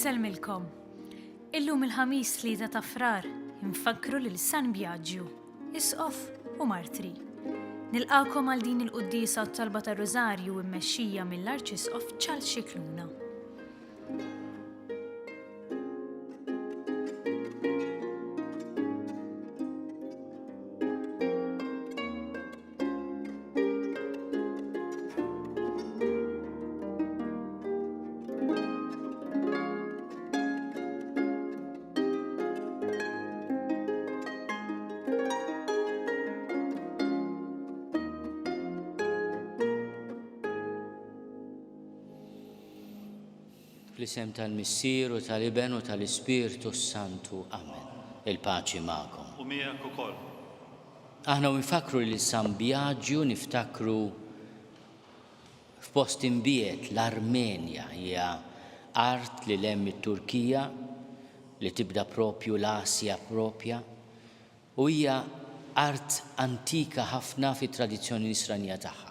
Insellmilkom. Illum il-Ħamis 3 ta' Frar infakkru lil San Bjaġġju, Isqof u Martri. Nilqakom għal din il-quddiesa u t-talba tar-Rużarju immexxija mill-Arċisqof Charles Scicluna. Fl-isem tal-Missier u tal-Iben u tal-Ispirtu s-Santu. Amen. Il-paċi magħkom. U miegħek ukoll. Aħna u nfakkru lil San Bjaġju niftakru f'post imbiegħed, l-Armenja, hija art lil hemm mit-Turkija li tibda propju l-Asja propja u hija art antika ħafna fit-tradizzjoni Nisranija tagħha.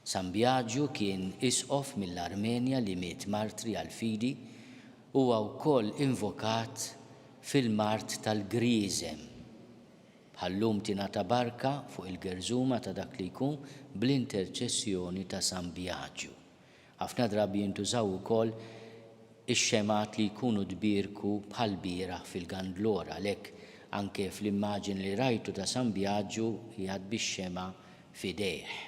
San Bjaġju kien isqof mill-Armenja li miet martri għall-fidi, huwa wkoll invokat fil-mard tal-Grieżem. Bħal-lum tingħata barka fuq il-gerżuma ta' dak li jkun bl-interċessjoni ta' San Bjaġju. Ħafna drabi jintużaw ukoll ix-xemgħat li jkunu tbierku bħall-bieraħ fil-Gandlora, għalhekk anke fl-immaġini li rajtu ta' San Bjaġju qiegħed bix-xemgħa f'idejh.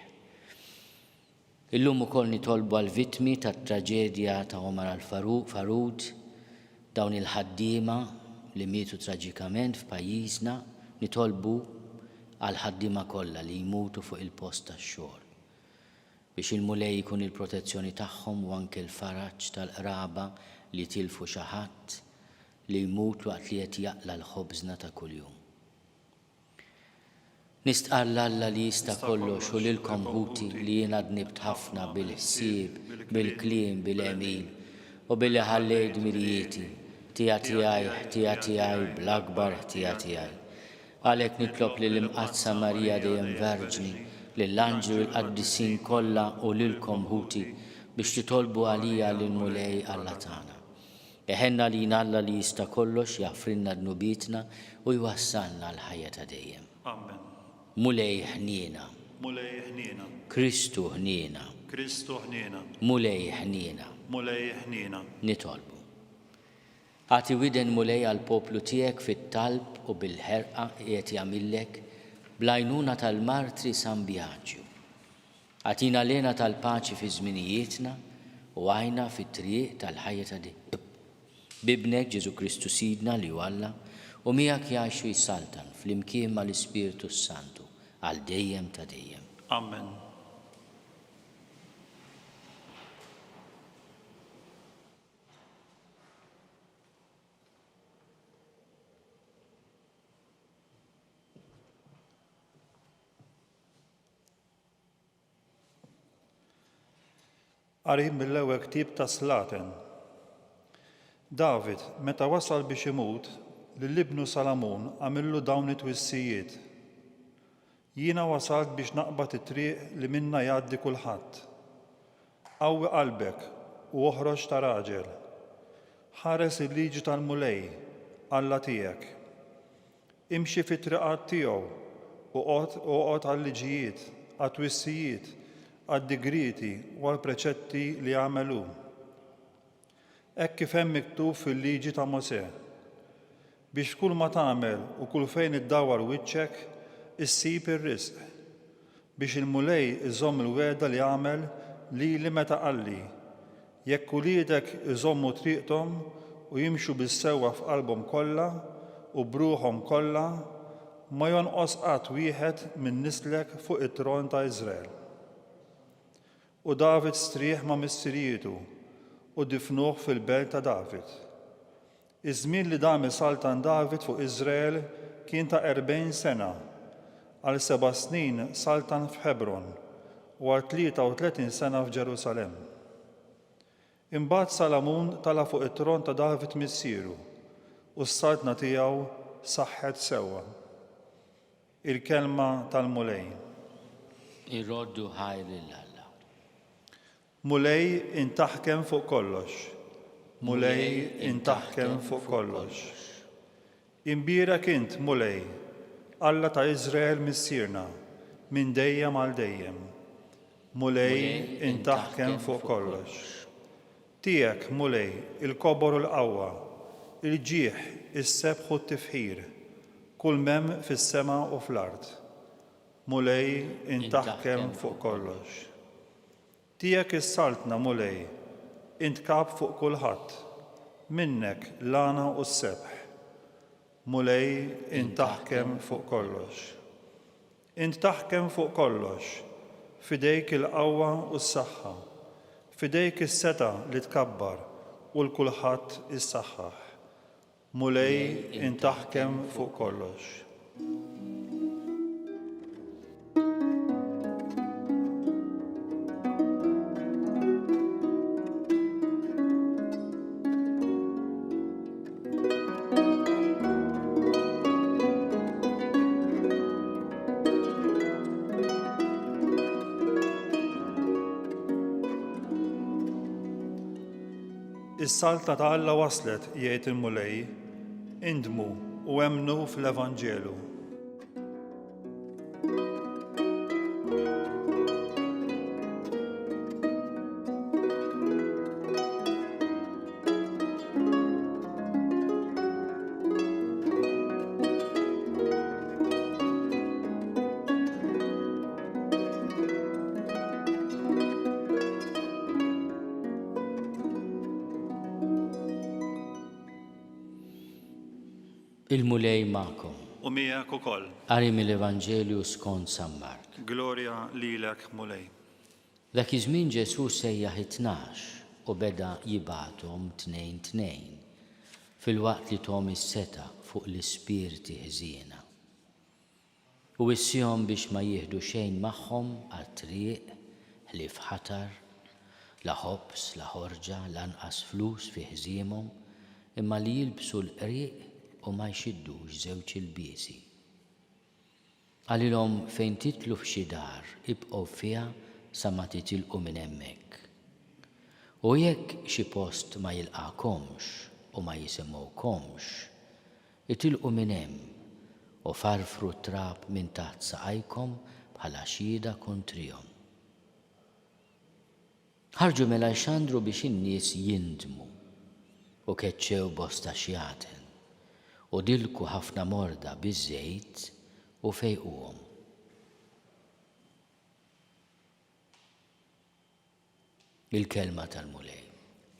Illum ukoll nitolbu għall-vittmi tat-traġedja ta' Omar Al-Faroud, dawn il-ħaddiema li mietu traġikament f'pajjiżna, nitolbu għall-ħaddiema kollha li jmutu fuq il-post tax-xogħol. Biex il-Mulej ikun il-protezzjoni tagħhom u anke l-faraġ tal-qraba li tilfu xi ħadd li jmut waqt li qed jaqla' l-ħobżna ta' kuljum. Nistqarr 'l Alla li jista' kollox u lilkom ħuti li jiena dnibt ħafna bil-ħsieb, bil-kliem, bil-għemil, u billi ħallejt dmirijieti, ħtija tiegħi, ħtija tiegħi, bl-akbar ħtija tiegħi. Għalhekk nitlob lill-Imqaddsa Marija dejjem Verġni, lill-anġli u l-qaddisin kollha u lilkom ħuti biex titolbu għalija lill-Mulej Alla tagħna. Iħenn għalina Alla li jista' kollox, jaħfrilna dnubietna u jwassalna għall-ħajja ta' dejjem. Amen. Mulej ħniena. Mulej ħniena. Kristu ħniena. Kristu ħniena. Mulej ħniena. Mulej ħniena. Nitolbu. Agħti widen Mulej għall-poplu tiegħek fit-talb u bil-ħerqa qiegħed jagħmillek bl-għajnuna tal-martri San Bjaġju. Agħtina l-hena tal-paċi fi żminijietna u għinna fit-triq tal-ħajja ta' dejjem. B'Ibnek, Ġesù Kristu Sidna, li hu Alla, u miegħek jgħix u jsaltan, flimkien mal-Ispirtu s-Santu, għal dejjem ta' dejjem. Amen. Qari mill-ewwel ktieb ta' Slaten. David, meta wasal biex imut, lil ibnu Salamun għamillu dawn it-twissijiet, Jiena wasalt biex naqbad it-triq li minnha jgħaddi kulħadd. Qawwi qalbek u oħroġ ta' raġel. Ħares il-liġi tal-Mulej, Alla tiegħek. Imxi fit-triqat tiegħu u oqgħod u oqgħod għal-liġijiet, għat-twissijiet, għad-digrieti u għall-preċetti li għamel hu. Hekk kif hemm miktub fil-liġi ta' Mosè, biex f'kull ma tagħmel u kull fejn iddawwar wiċċek issib ir-risq, biex il-Mulej iżomm il-wegħda li għamel lili meta qalli, Jekk uliedek iżommu triqthom u jimxu bis-sewwa f'qalbhom kollha u b'ruħhom kollha, ma jonqos qatt wieħed minn nislek fuq it-tron ta' Iżrael. U David strieħ ma' missirijitu u difnuh fil-belt ta' David. Iż-żmien li dam isaltan David fuq Iżrael kien ta' 40 sena. Għal seba' snin saltan f'Ħebron u għal 33 sena f'Ġerusalemm. Imbagħad Salamun tala' fuq it-tron ta' David missieru, u s-saltna tiegħu saħħet sewwa. Il-Kelma tal-Mulej. Irroddu ħajr lil Alla. Mulej int taħkem fuq kollox. Mulej, int taħkem fuq kollox. Imbierek int, Mulej, Alla ta' Iżrael missierna, minn dejjem għal dejjem. Mulej, int taħkem fuq kollox. Tiegħek, Mulej, il-kobor u l-qawwa, il-ġieħ, is-sebħ u t-tifħir, kull m'hemm fis-sema u fl-art. Mulej, int taħkem fuq kollox. Tiegħek is-saltna, Mulej, int kap fuq kulħadd, minnek l-għana u s-sebħ. Mulej, int taħkem fuq kollox. Int taħkem fuq kollox, f'idejk il-qawwa u s-saħħa, f'idejk is-setgħa li tkabbar u 'l kulħadd issaħħaħ. Mulej, int taħkem fuq kollox. Is-Saltna ta' Alla waslet, jgħid il-Mulej, indmu u emmnu fl-Evanġelu. Il-Mulej magħkom. U miegħek ukoll. Qari mill-Evanġelju skont San Mark. Glorja lilek, Mulej. Dak iż-żmien Ġesù sejjaħ it-Tnax u beda jibgħathom tnejn tnejn, filwaqt li thom is-setgħa fuq l-ispirti ħżiena. U wissiehom biex ma jieħdu xejn magħhom għat-triq ħlief ħatar, la ħobż, la ħorġa, lanqas flus fi ħżiemhom, imma li jilbsu l-qrieq u ma jxiddux żewġ ilbiesi. Qalilhom, Fejn tidħlu f'xi dar, ibqgħu fiha sa ma titilqu minn hemmhekk. U jekk xi post ma jilqagħkomx u ma jisimgħukomx, itilqu minn hemm u farfru t-trab minn taħt saqajkom bħala xhieda kontrihom. Ħarġu mela jxandru biex in-nies jindmu, u keċċew bosta xjaten, u dilku ħafna morda biż-żejt u fejquhom. Il-Kelma tal-Mulej.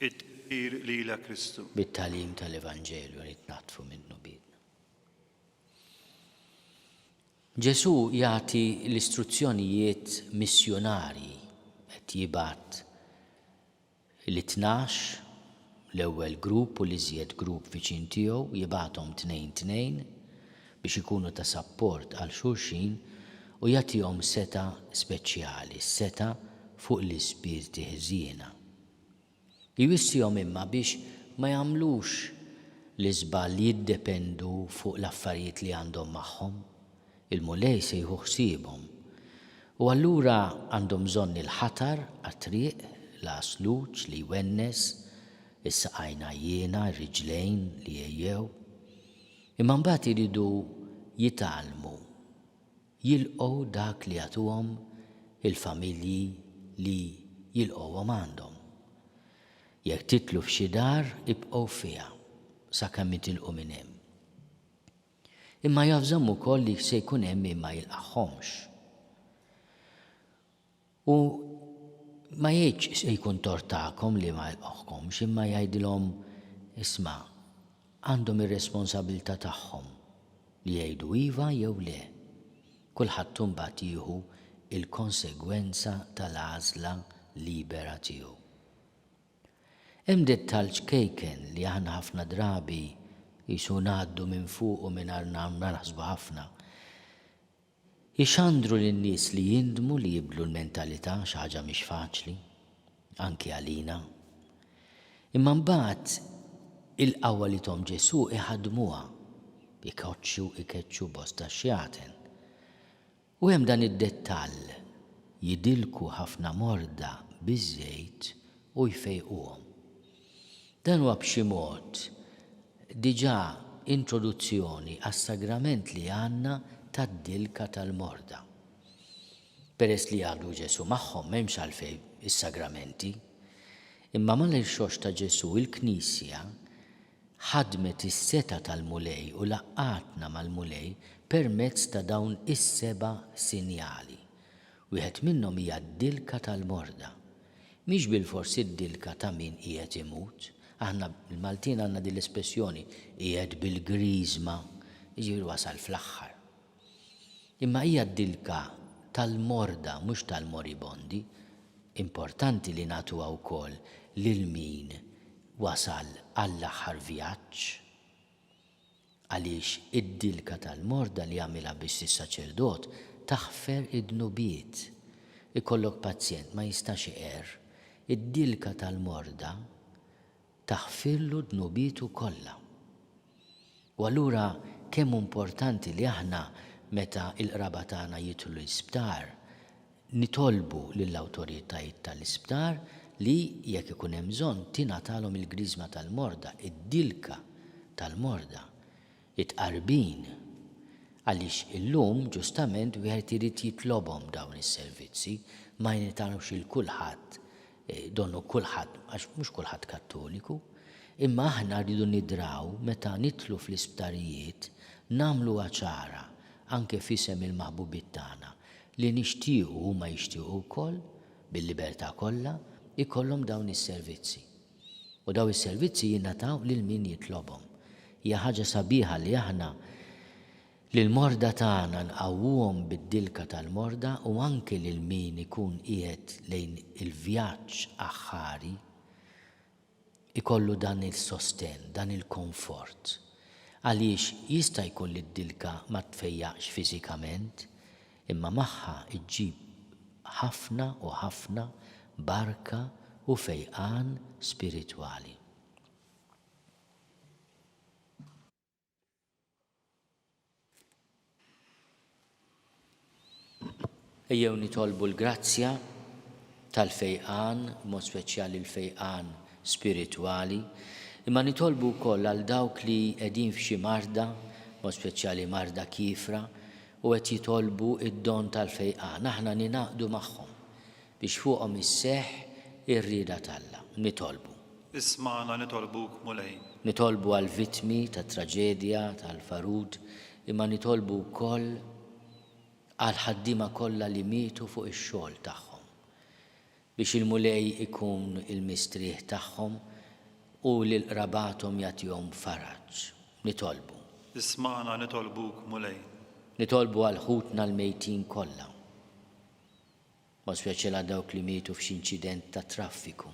It-tifħir lilek Kristu. Bit-tagħlim tal-Evanġelju nitnaddfu minn dnubietna. Ġesù jagħti l-istruzzjonijiet missjunarji, qed jibgħat lit-tnax, l-ewwel grupp u l-iżjed grupp viċin tiegħu, jibgħathom tnejn tnejn biex ikunu ta' sapport għal xulxin u jagħtihom setgħa speċjali, s-setgħa fuq l-ispirti ħżiena. Jwissihom imma biex ma jagħmlux l-iżball li jiddependu fuq l-affarijiet li għandhom magħhom. Il-Mulej se jieħu ħsiebhom. U allura għandhom bżonn il-ħatar għat-triq, l-għasluġ li jwennes, is-saqajn għajjiena, ir-riġlejn li jgħejjew. Imma mbagħad iridu jitgħallmu jilqgħu dak li jagħtuhom il-familji li jilqgħuhom għandhom. Jekk tidħlu f'xi dar, ibqgħu fiha sakemm itilqu minn hemm. Imma javżahom ukoll li se jkun hemm min ma jilqagħhomx. U ma jgħidx se jkun tort tagħkom li ma jilqgħuhkomx imma jgħidilhom isma' għandhom ir-responsabilità tagħhom li jgħidu iva jew le. Kulħadd imbagħad jieħu l-konsegwenza tal-għażla libera tiegħu. Hemm dettall ċkejken li aħna ħafna drabi qisu ngħaddu minn fuqu mingħajr ma naħsbu ħafna. Ixandru lin-nies li jindmu li jibdlu l-mentalità, xi ħaġa mhix faċli, anki għalina. Imma mbagħad il-qawwa li thom Ġesù iħaddmuha, ikoċċu, ikeċċu bosta xjaten. U hemm dan id-dettall, jidilku ħafna morda biż-żejt u jfejquhom. Dan huwa b'xi mod diġà introduzzjoni għas-sagrament li għandna tad-dilka tal-morda. Peress li għadu Ġesù magħhom m'hemmx għalfejn is-sagramenti. Imma mal-irxoxt ta' Ġesù il-Knisja ħadmet is-setgħa tal-Mulej u laqqgħatna mal-Mulej permezz ta' dawn is-seba' sinjali. Wieħed minnhom hija d-dilka tal-morda. Mhix bilfors id-dilka ta' min qiegħed imut. Aħna l-Maltin għandna din l-espressjoni qiegħed bil-griżma, jiġifieri wasal fl-aħħar. Imma hija d-dilka tal-morda mhux tal-moribondi. Importanti li nagħtuha wkoll lil min wasal għall-aħħar vjaġġ. Għaliex id-dilka tal-morda li jagħmilha biss is-saċerdot taħfer id-dnubiet. Ikollok pazjent ma jistax iqerr, id-dilka tal-morda taħfirlu dnubietu kollha. U allura kemm hu importanti li aħna meta l-qraba tagħna jidħlu l-isptar nitolbu lill-awtoritajiet tal-isptar li jekk ikun hemm bżonn tingħatalhom il-griżma tal-morda, id-dilka tal-morda, it-tqarbin. Għaliex illum ġustament wieħed irid jitlobhom dawn is-servizzi, ma jingħatawx lil kulħadd Donnu kulħadd, għax mhux kulħadd Kattoliku, imma aħna rridu nidraw meta nidħlu fl-isptarijiet nagħmluha ċara, anke f'isem il-maħbubiet tagħna, li nixtiequ u huma jixtiequ wkoll, bil-libertà kollha, ikollhom dawn is-servizzi. U dawn is-servizzi jingħataw lil min jitlobhom. Hija ħaġa sabiħa li aħna Lill-morda tagħna nqawwuhom bid-dilka tal-morda u anki lil min ikun qiegħed lejn il-vjaġġ aħħari ikollu dan il-sostenn, dan il-konfort. Għaliex jista' jkun li d-dilka ma tfejjaqx fiżikament, imma magħha ġġib ħafna u ħafna barka u fejqan spiritwali. Ejjew nitolbu l-grazzja tal-fejqan, b'mod speċjali l-fejqan spiritwali, imma nitolbu wkoll għal dawk li qegħdin f'xi marda, b'mod speċjali marda kiefra, u qed jitolbu d-don tal-fejqan. Aħna ningħaqdu magħhom biex fuqhom isseħħ ir-rieda t'Alla. Nitolbu. Ismagħna nitolbuk, Mulej. Nitolbu għall-vittmi tat-traġedja tal-Farhud, imma nitolbu wkoll għall-ħaddiema kollha li mietu fuq ix-xogħol tagħhom, biex il-Mulej ikun il-mistrieħ tagħhom u lil qrabathom jagħtihom faraġ. Nitolbu. Ismagħna nitolbuk, Mulej. Nitolbu għal ħutna l-mejtin kollha. B'mod speċjal għal dawk li mietu f'xi inċident tat-traffiku,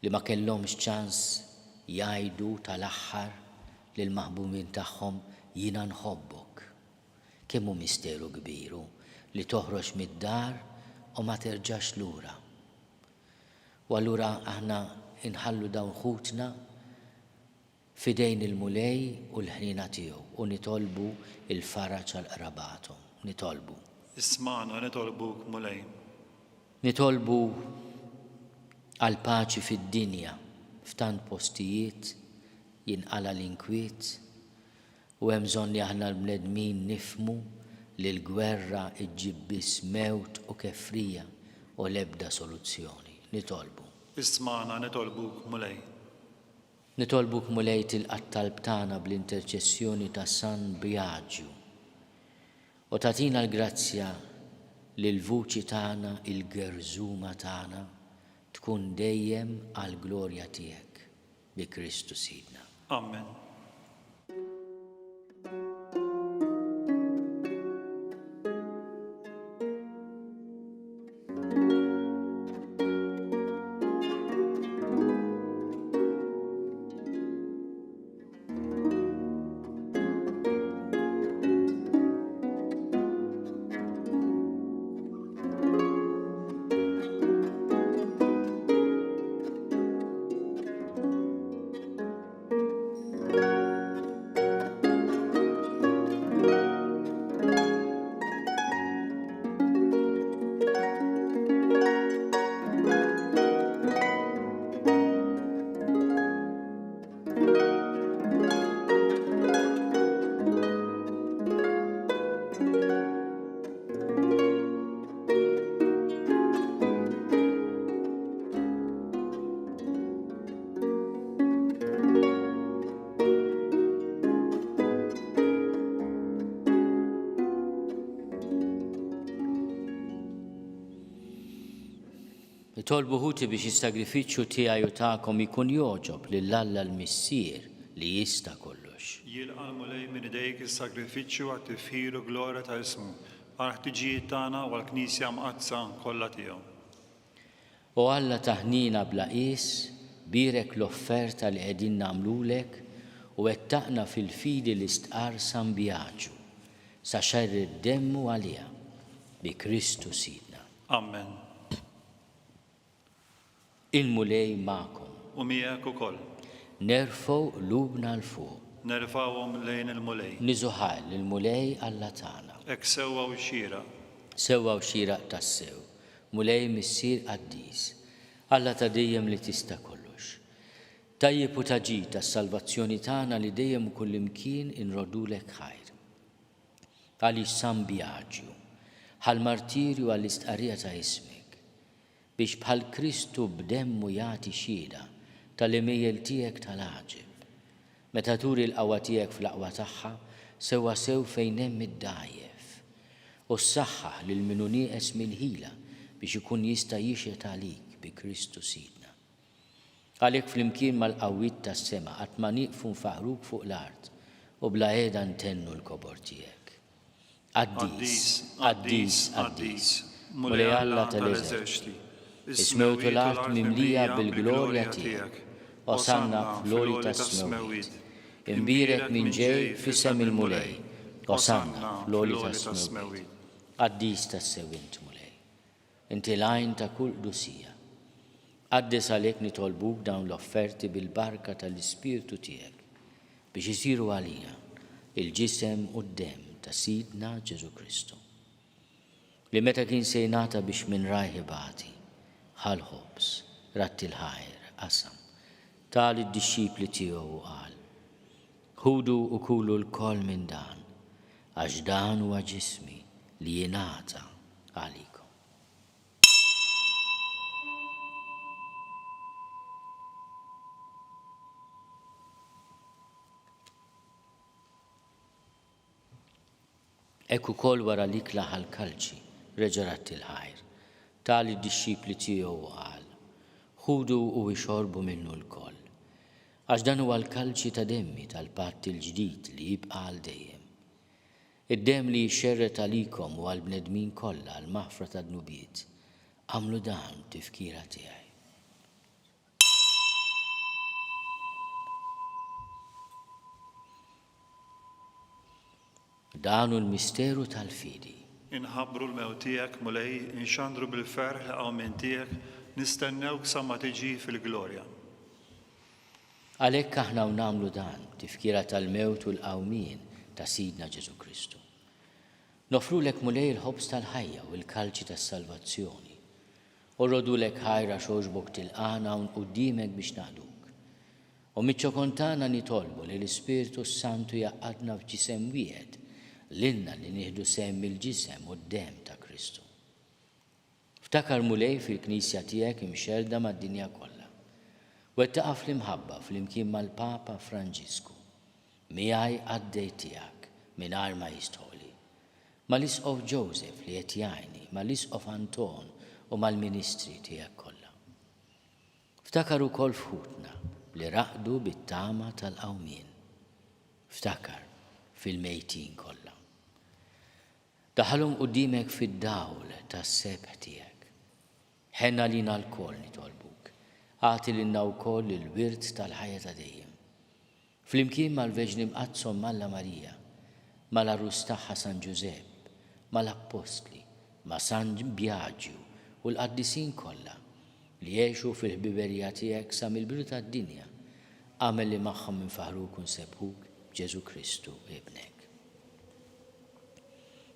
li ma kellhomx ċans jgħidu tal-aħħar lill-maħbubin tagħhom jiena nħobbok. Kemm hu misteru kbir hu li toħroġ mid-dar u ma terġax lura. U allura aħna nħallu dawn ħutna F'idejn il-Mulej u l-ħniena tiegħu u nitolbu l-faraġ għal qrabathom. Nitolbu. Ismagħna nitolbuk, Mulej. Nitolbu għall-paċi fid-dinja, f'tant postijiet jinqala' l-inkwiet u hemm bżonn li aħna l-bnedmin nifhmu li l-gwerra ġġib biss mewt u kefrija u l-ebda soluzzjoni. Nitolbu. Ismagħna nitolbuk, Mulej. Nitolbuk Mulej tilqa' t-talb tagħna bl-interċessjoni ta' San Biaġju u tagħtina l-grazzja li l-vuċi tagħna, il-gerżuma tagħna, tkun dejjem għall-glorja tiegħek, bi Kristu Sidna. Amen. Nitolbu ħuti biex is-sagrifiċċju tiegħi u tagħkom ikun jogħġob lil Alla l-Missier li jista' kollox. Jilqa' l-Mulej minn idejk is-sagrifiċċju għat-tifħir u glorja ta' ismu, għall-ħtiġijiet tagħna u għall-Knisja mqaddsa kollha tiegħu. O Alla ta' ħniena bla qies, bierek l-offerta li qegħdin nagħmlulek u wettaqna fil-fidi li stqarr San Bjaġu, sa xerred demmu għaliha, bi Kristu Sidna. Ammen. Il-Mulej magħkom. U miegħek ukoll. Nerfgħu qlubna 'l fuq. Nerfgħuhom lejn il-Mulej. Niżu ħajr lill-Mulej Alla tagħna. Hekk sewwa u xieraq. Sewwa u xieraq tassew, Mulej Missier qaddis, Alla ta' dejjem li tista' kollox. Tajjeb u ta' ġid għas-salvazzjoni tagħna li dejjem u kullimkien inroddulek ħajr. Għaliex San Bjaġju ħa l-martirju għall-istqarrija ta' ismek, biex bħal Kristu b'demmu jagħti xhieda tal-għemejjel tiegħek tal-għaġeb, meta turi l-qawwa tiegħek fl-aqwa tagħha sewwasew fejn hemm id-dgħajjef, u ssaħħaħ lil min hu nieqes mill-ħila biex ikun jista' jixhed għalik bi Kristu Sidna. Għalhekk flimkien mal-qawwiet tas-sema qatt ma nieqfu nfaħħruk fuq l-art u bla heda ntennu l-kobor tiegħek. Qaddis, qaddis, qaddis, Mulej Alla tal-eżerċti, is-smewwiet u l-art mimlija bil-glorja tiegħek. Osanna fl-għoli tas-smewwiet. Imbierek min ġej f'isem il-Mulej. Osanna fl-għoli tas-smewwiet. Qaddis tassew int, Mulej. Inti l-għajn ta' kull qdusija. Qaddes għalhekk nitolbuk dawn l-offerti bil-barka ta' l-Ispirtu tiegħek, biex isiru għalina l-ġisem u d-demm ta' Sidna Ġesù Kristu, li meta kien se jingħata biex minn rajh ibati, ħa l-ħobż, radd il-ħajr, qasam, ta lid-dixxipli tiegħu u qal, Ħudu u kulu lkoll minn dan, għax dan huwa ġismi li jingħata għalikom. Hekk ukoll wara l-ikla ħa l-kalċi, reġa' radd il-ħajr, ta lid-dixxipli tiegħu u qal, Ħudu u ixorbu minnu lkoll, għax dan huwa l-kalċi ta' demmi tal-patt il-ġdid li jibqa' għal dejjem. Id-demm li jixxerred għalikom u għall-bnedmin kollha għall-maħfra tad-dnubiet, agħmlu dan b'tifkira tiegħi. Dan hu l-misteru tal-fidi. Inħabbru l-mewt tiegħek, Mulej, inxandru bil-ferħ l-qawmien tiegħek, nistennewk sa ma tiġi fil-glorja. Għalhekk aħna u nagħmlu dan, b'tifkira tal-mewt u l-qawmien ta' Sidna Ġesù Kristu. Noffrulek Mulej il-ħobż tal-ħajja u l-kalċi tas-salvazzjoni. U rrodulek ħajr għax għoġbok tilqagħna hawn quddiemek biex naqduk. U miċ-ċokon tagħna nitolbu li l-Ispirtu s-Santu jgħaqqadna f'ġisem wieħed, lilna li nieħdu sehem mill-ġisem u d-demm ta' Kristu. Ftakar Mulej fil-Knisja tiegħek imxerrda mad-dinja kollha. Wettaqha fl-imħabba flimkien mal-Papa Franġisku, miegħi qaddej tiegħek mingħajr ma jistħoqli, mal-Isqof Joseph li qed jgħinni, mal-Isqof Anton u mal-ministri tiegħek kollha. Ftakar ukoll f'ħutna li raqdu bit-tama tal-qawmien. Ftakar fil-mejtin kollha. Daħħalhom quddiemek fid-dawl tas-sebħ tiegħek. Ħenn għalina lkoll, nitolbuk. Agħti lilna wkoll il-wirt tal-ħajja ta' dejjem. Flimkien mal-Verġni Mqaddsa Omm Alla Marija, mal-Għarus tagħha San Ġużepp, mal-Appostli, ma' San Bjaġju u l-qaddisin kollha, li għexu fil-ħbiberija tiegħek sa mill-bidu tad-dinja, agħmel li magħhom infaħħruk u nsebbħuk b'Ġesù Kristu, Ibnek.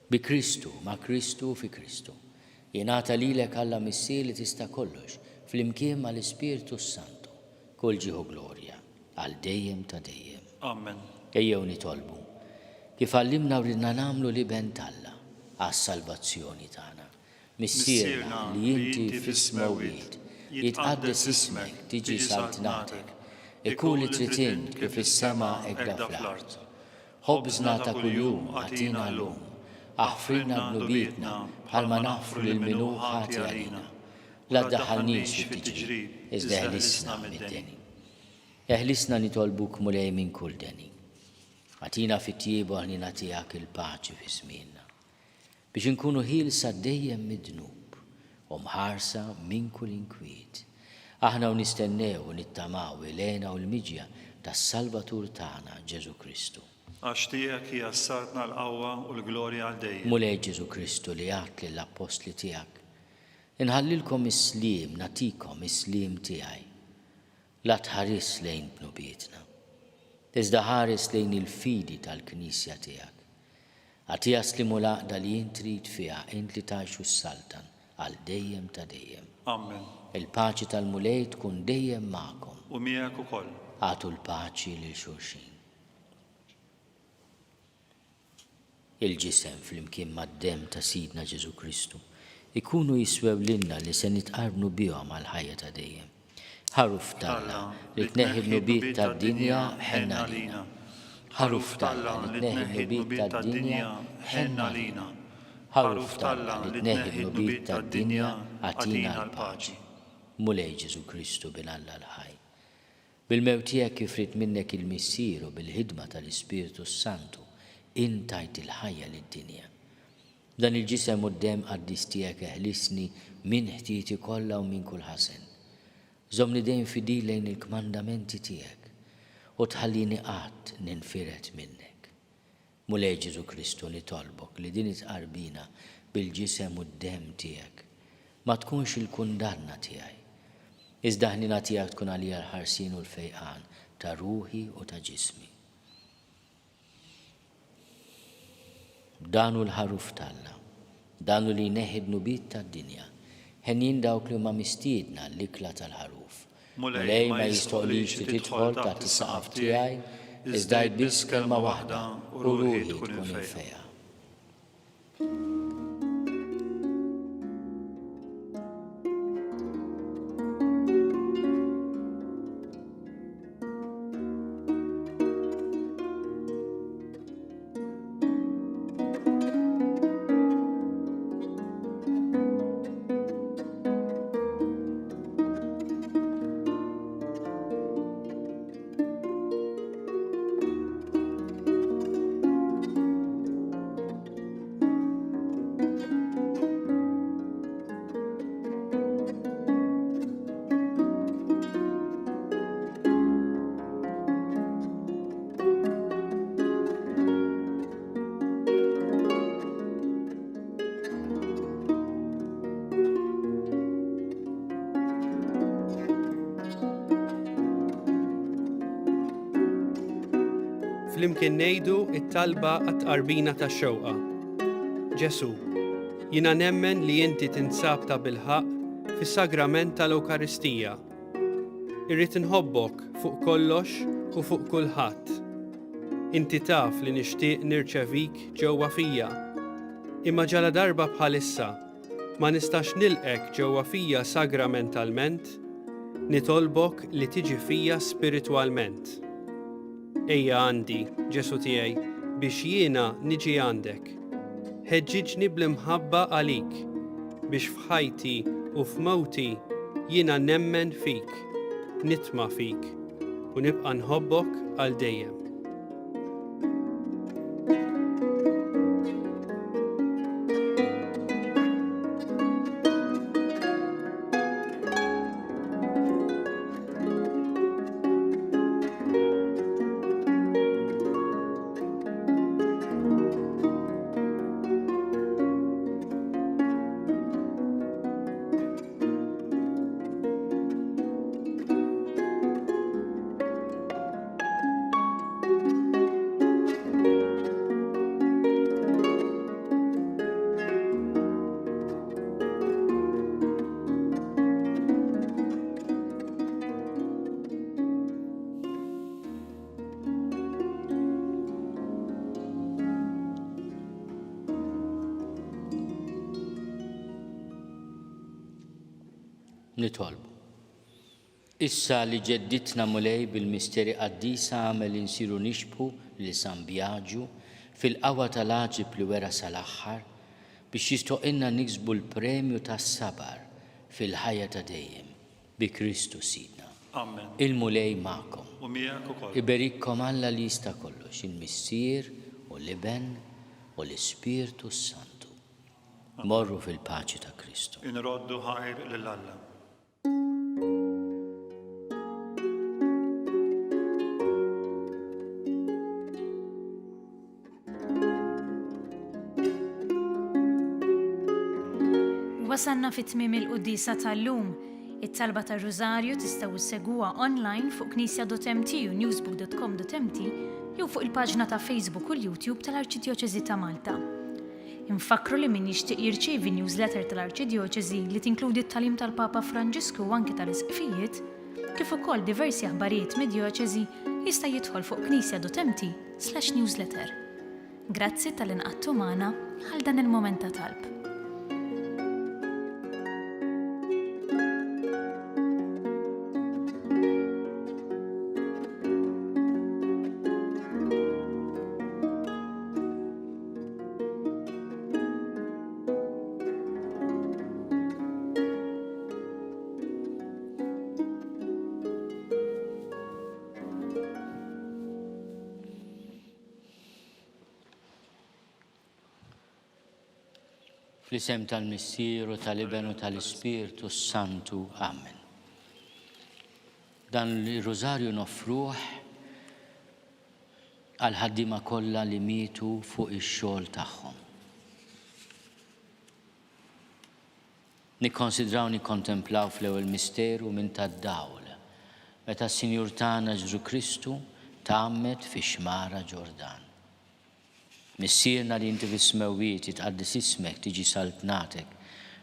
Bi Kristu, ma' Kristu u fi Kristu. Jingħata lilek Alla Missier li tista' kollox, flimkien mal-Ispirtu s-Santu, kull ġieħ u glorja, għal dejjem ta' dejjem. Amen. Ejjew nitolbu, kif għallimna u ridna nagħmlu l-Iben t'Alla, għas-salvazzjoni tagħna. Missierna li inti fis-smewwiet, jitqaddes ismek, tiġi saltnatek, ikun li trid int kif fis-sema hekk fl-art. Ħobżna ta' kuljum agħtina llum. Aħfrilna dnubietna bħalma naħfru lil min hu ħati għalina. La ddaħħalniex fit-tiġrib, iżda eħlisna mid-deni. Eħlisna nitolbuk Mulej minn kull deni. Agħtina fit-tjieba u l-ħniena tiegħek il-paċi fi żmienna, biex inkunu ħielsa dejjem mid-dnub u mħarsa minn kull inkwiet, aħna u nistennew u nittamaw il-hena u l-miġja tas-Salvatur tagħna Ġesù Kristu. Għax tiegħek hija s-saltna, l-qawwa u l-glorja għal dejjem. Mulej Ġesù Kristu li għedt lill-appostli tiegħek, Inħallilkom is-sliem, nagħtikom is-sliem tiegħi. La tħarisx lejn dnubietna, iżda ħares lejn il-fidi tal-Knisja tiegħek. Agħtiha s-sliem u l-għaqda li int trid fiha, int li tgħix u ssaltan għal dejjem ta' dejjem. Amen. Il-paċi tal-Mulej tkun dejjem magħkom. U miegħek ukoll. Agħtu l-paċi lil xulxin. Il-ġisem flimkien mad-demm ta' Sidna Ġesù Kristu jkunu jiswew lilna li se nitqarbnu bihom għall-ħajja ta' dejjem. Ħaruf t'Alla li tneħħi d-dnubiet tad-dinja, ħenn għalina. Ħaruf t'Alla li tneħħi d-dnubiet tad-dinja, ħenn għalina. Ħaruf t'Alla li tneħħi d-dnubiet tad-dinja, agħtina l-paċi. Mulej Ġesù Kristu, Bin Alla l-ħaj. Bil-mewt tiegħek kif ried minnek il-Missier u bil-ħidma tal-Ispirtu s-Santu, int tajt il-ħajja lid-dinja. B'dan il-Ġisem u d-Demm qaddis tiegħek eħlisni minn ħtieti kollha u minn kull ħażen. Żommni dejjem fidil lejn il-kmandamenti tiegħek u tħallini qatt ninfired minnek. Mulej Ġesù Kristu nitolbok li din it-tqarbina bil-Ġisem u d-Demm tiegħek ma tkunx il-kundanna tiegħi, iżda ħniena tiegħek tkun għalija l-ħarsien u l-fejqan ta' ruħi u ta' ġismi. Dan hu l-Ħaruf t'Alla. Dan hu li jneħħi d-dnubiet tad-dinja. Henjin dawk li huma mistiedna għall-ikla tal-Ħaruf. Mulej, ma jistħoqqlix li tidħol taħt is-saqaf tiegħi, iżda għid biss kelma waħda u ruħi tkun imfejqa. Flimkien ngħidu t-talba għat-tqarbina tax-xewqa. Ġesù, jiena nemmen li inti tinsab tabilħaqq fis-sagrament tal-Ewkaristija. Irrid inħobbok fuq kollox u fuq kulħadd. Inti taf li nixtieq nirċevik ġewwa fija. Imma ġaladarba bħalissa ma nistax nilqgħek ġewwa fija sagramentalment, nitolbok li tiġi fija spiritwalment. Ejja għandi, Ġesù tiegħi, biex jiena niġi għandek. Ħeġġiġni bl-imħabba għalik, biex f'ħajti u f'mewti jiena nemmen fik, nitma' fik, u nibqa' nħobbok għal dejjem. Nitolbu. Issa li ġeddidtna Mulej bil-misteri qaddisa agħmel li nsiru nixbħu lil San Bjaġu fil-qawwa tal-għaġeb li wera sal-aħħar, biex jistħoqilna niksbu l-premju tas-sabar. Fil-ħajja ta' dejjem, bi Kristu Sidna. Amen. Il-Mulej magħkom. U miegħek ukoll. Iberikkom Alla li jista' kollox, il-Missier u l-Iben u l-Ispirtu s-Santu. Morru fil-paċi ta' Kristu. Inroddu ħajr lil Alla. Wasalna fi tmiem il-quddiesa tal-lum. It-talba tar-Rużarju tistgħu ssegwuha online fuq knisja.mt u newsbook.com.mt jew fuq il-paġna ta' Facebook u l-YouTube tal-Arċidjoċesi ta' Malta. Infakkru li min jixtieq jirċievi newsletter tal-Arċidjoċesi li tinkludi t-tagħlim tal-Papa Franġisku u anki tal-Isqfijiet, kif ukoll diversi aħbarijiet mid-djoċesi, jista' jidħol fuq knisja.mt slash newsletter. Grazzi talli nqgħadtu magħna għal dan il-mument ta' talb. Fl-isem tal-Missier u tal-Iben u tal-Ispirtu s-Santu. Amen. Dan ir-rużarju noffruh għall-ħaddiema kollha li mietu fuq ix-xogħol tagħhom. Nikkonsidraw nikkontemplaw fl-ewwel misteru minn tad-dawl, meta s-Sinjur tagħna Ġesù Kristu tgħammed fix-xmara Ġordan. Missierna li inti fis-smewwiet, jitqaddes ismek, tiġi saltnatek,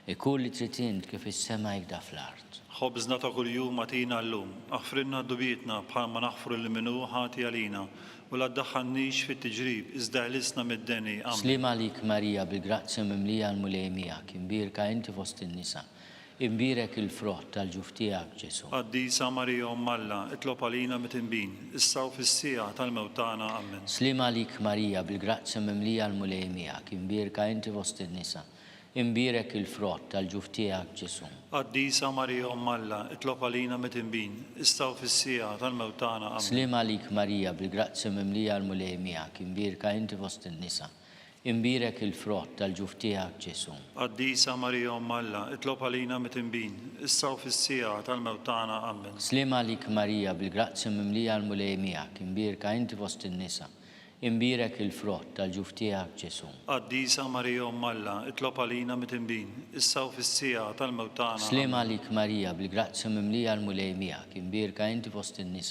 ikun li trid int kif fis-sema hekda fl-art. Ħobżna ta' kuljum agħtina llum. Aħfrilna dnubietna bħalma naħfru lil min hu ħati għalina, u la ddaħħalnix fit-tiġrib, iżda eħlisna mid-deni. Amen. Sliem għalik Marija bil-grazzja mimlija l-Mulej miegħek, imbierka inti fost in-nisa, imbierek il-frott tal-ġuf tiegħek Ġesù. Qaddisa Marija Omm Alla, itlob għalina mitinbin, issa u fis-siegħa tal-mewt tagħna. Amen. Sliem għalik Marija bil-grazzja mimlija l-Mulej miegħek, imbierka inti fost in-nisa, Imbierek il-frott tal-ġuf tiegħek, Ġesù. Qaddisa Marija Omm Alla, itlob għalina mitinbin, issa u fis-siegħa tal-mewt tagħna. Amen. Sliem għalik Marija, bil-grazzja mimlija l-Mulej miegħek, imbierka inti fost in-nisa, imbierek il-frott tal-ġuf tiegħek, Ġesù. Qaddisa Marija Omm Alla, itlob għalina mitinbin, issa u fis-siegħa tal-mewt tagħna. Amen. Sliem għalik Marija, bil-grazzja mimlija l-Mulej miegħek, imbierka inti fost in-nisa, Imbierek il-frott tal-ġuf tiegħek, Ġesù. Qaddisa Marija Omm Alla, itlob għalina mitinbin, issa u fis-siegħa tal-mewt tagħna. Sliem Amen. għalik Marija, bil-grazzja mimlija l-Mulej miegħek, imbierka inti fost in-nisa,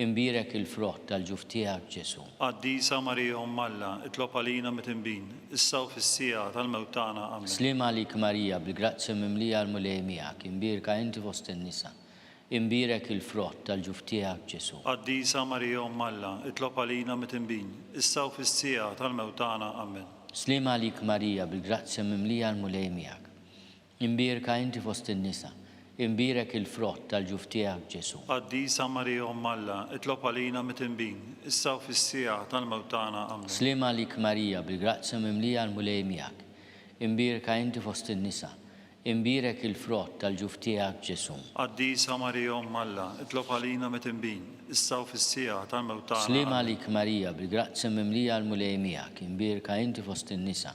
imbierek il-frott tal-ġuf tiegħek, Ġesù. Qaddisa Marija Omm Alla, itlob għalina mitinbin, issa u fis-siegħa tal-mewt tagħna. Amen. Sliem għalik Marija, bil-grazzja mimlija l-Mulej miegħek, imbierka inti fost in-nisa, Imbierek il-frott tal-ġuf tiegħek, Ġesù. Qaddisa Marija Omm Alla, itlob għalina mitinbin, issa u fis-siegħa tal-mewt tagħna. Amen. Sliem għalik Marija, bil-grazzja mimlija l-Mulej miegħek. Imbierka inti fost in-nisa, imbierek il-frott tal-ġuf tiegħek, Ġesù. Qaddisa Marija Omm Alla, itlob għalina mitinbin, issa u fis-siegħa tal-mewt tagħna. Amen. Sliem għalik Marija, bil-grazzja mimlija l-Mulej miegħek. Imbierka inti fost in-nisa, Imbierek il-frott tal-ġuf tiegħek, Ġesù. Qaddisa Marija Omm Alla, itlob għalina mitinbin, issa u fis-siegħa tal-mewt tagħna. Sliem Amen. għalik Marija, bil-grazzja mimlija l-Mulej miegħek, imbierka inti fost in-nisa,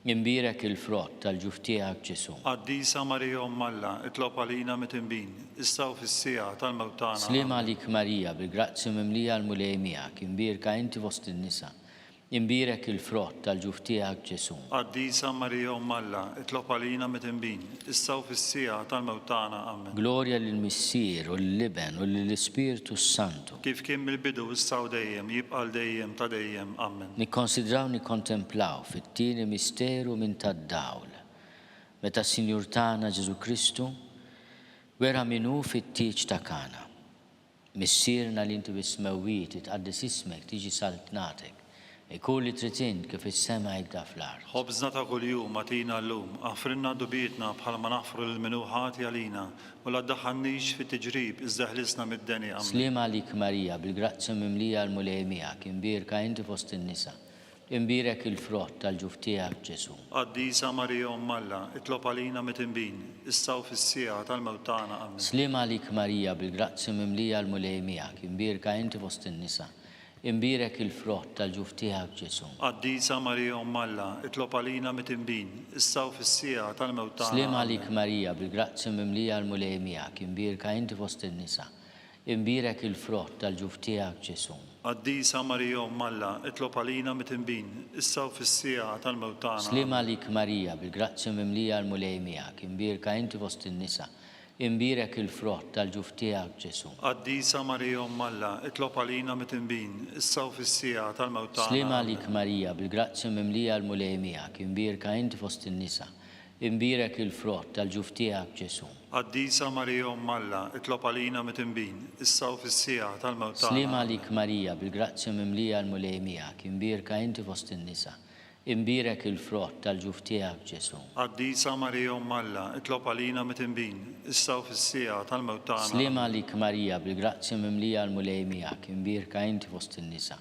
imbierek il-frott tal-ġuf tiegħek, Ġesù. Qaddisa Marija Omm Alla, itlob għalina mitinbin, issa u fis-siegħa tal-mewt tagħna. Sliem Amen. għalik Marija, bil-grazzja mimlija l-Mulej miegħek, imbierka inti fost in-nisa, Imbierek il-frott tal-ġuf tiegħek, Ġesù. Qaddisa Marija Omm Alla, itlob għalina midinbin, issa u fis-siegħa tal-mewt tagħna. Amen. Glorja lill-Missier, u lill-Iben, u lill-Ispirtu s-Santu. Kif kien mill-bidu, issa u dejjem, jibqa' għal dejjem ta' dejjem. Amen. Nikkonsidraw nikkontemplaw fit-tieni misteru minn tad-dawl, meta s-Sinjur tagħna Ġesù Kristu wera min hu fit-tieġ ta' Kana. Missierna li inti fis-smewwiet, jitqaddes ismek, tiġi saltnatek. Ikun li trid int kif fis-sema hekk fl-art. Ħobżna ta' kuljum agħtina llum, aħfrilna dnubietna bħalma naħfru lil min hu ħati għalina, u la ddaħħalnix fit-tiġrib, iżda eħlisna mid-deni. Ammen. Sliem għalik Marija, bil-grazzja mimlija l-Mulej miegħek, imbierka inti fost in-nisa. Imbierek il-frott tal-ġuf tiegħek, Ġesù. Qaddisa Marija Omm Alla, itlob għalina midinbin, issa u fis-siegħa tal-mewt tagħna. Ammen. Sliem għalik Marija bil-grazzja mimlija l-Mulej miegħek, imbierka inti fost in-nisa, imbierek il-frott tal-ġuf tiegħek Ġesù. Qaddisa Marija Omm Alla, itlob għalina midinbin, issa u fis-siegħa tal-mewt tagħna. Sliem Ammen. għalik Marija bil-grazzja mimlija l-Mulej miegħek, imbierka inti fost in-nisa, Imbierek il-frott tal-ġuf tiegħek, Ġesù. Qaddisa Marija Omm Alla, itlob għalina mitinbin, issa u fis-siegħa tal-mewt tagħna. Sliem Amen. għalik Marija, bil-grazzja mimlija l-Mulej miegħek, imbierka inti fost in-nisa, imbierek il-frott tal-ġuf tiegħek, Ġesù. Qaddisa Marija Omm Alla, itlob għalina mitinbin, issa u fis-siegħa tal-mewt tagħna. Sliem Amen. għalik Marija, bil-grazzja mimlija l-Mulej miegħek, imbierka inti fost in-nisa, Imbierek il-frott tal-ġuf tiegħek, Ġesù. Qaddisa Marija Omm Alla, itlob għalina midinbin, issa u fis-siegħa tal-mewt tagħna. Sliem Amen. għalik Marija, bil-grazzja mimlija l-Mulej miegħek, imbierka inti fost in-nisa, imbierek il-frott tal-ġuf tiegħek, Ġesù. Qaddisa Marija Omm Alla, itlob għalina midinbin, issa u fis-siegħa tal-mewt tagħna. Sliem Amen. għalik Marija, bil-grazzja mimlija l-Mulej miegħek, imbierka inti fost in-nisa,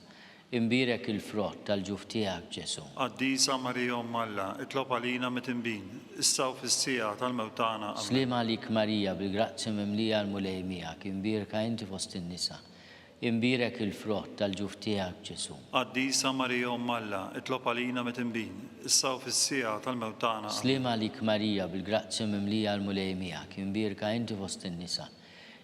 Imbierek il-frott tal-ġuf tiegħek, Ġesù. Qaddisa Marija Omm Alla, itlob għalina midinbin, issa u fis-siegħa tal-mewt tagħna. Amen. Sliem għalik Marija, bil-grazzja mimlija l-Mulej miegħek, imbierka inti fost in-nisa. Imbierek il-frott tal-ġuf tiegħek, Ġesù. Qaddisa Marija Omm Alla, itlob għalina midinbin, issa u fis-siegħa tal-mewt tagħna. Amen. Sliem għalik Marija, bil-grazzja mimlija l-Mulej miegħek, imbierka inti fost in-nisa.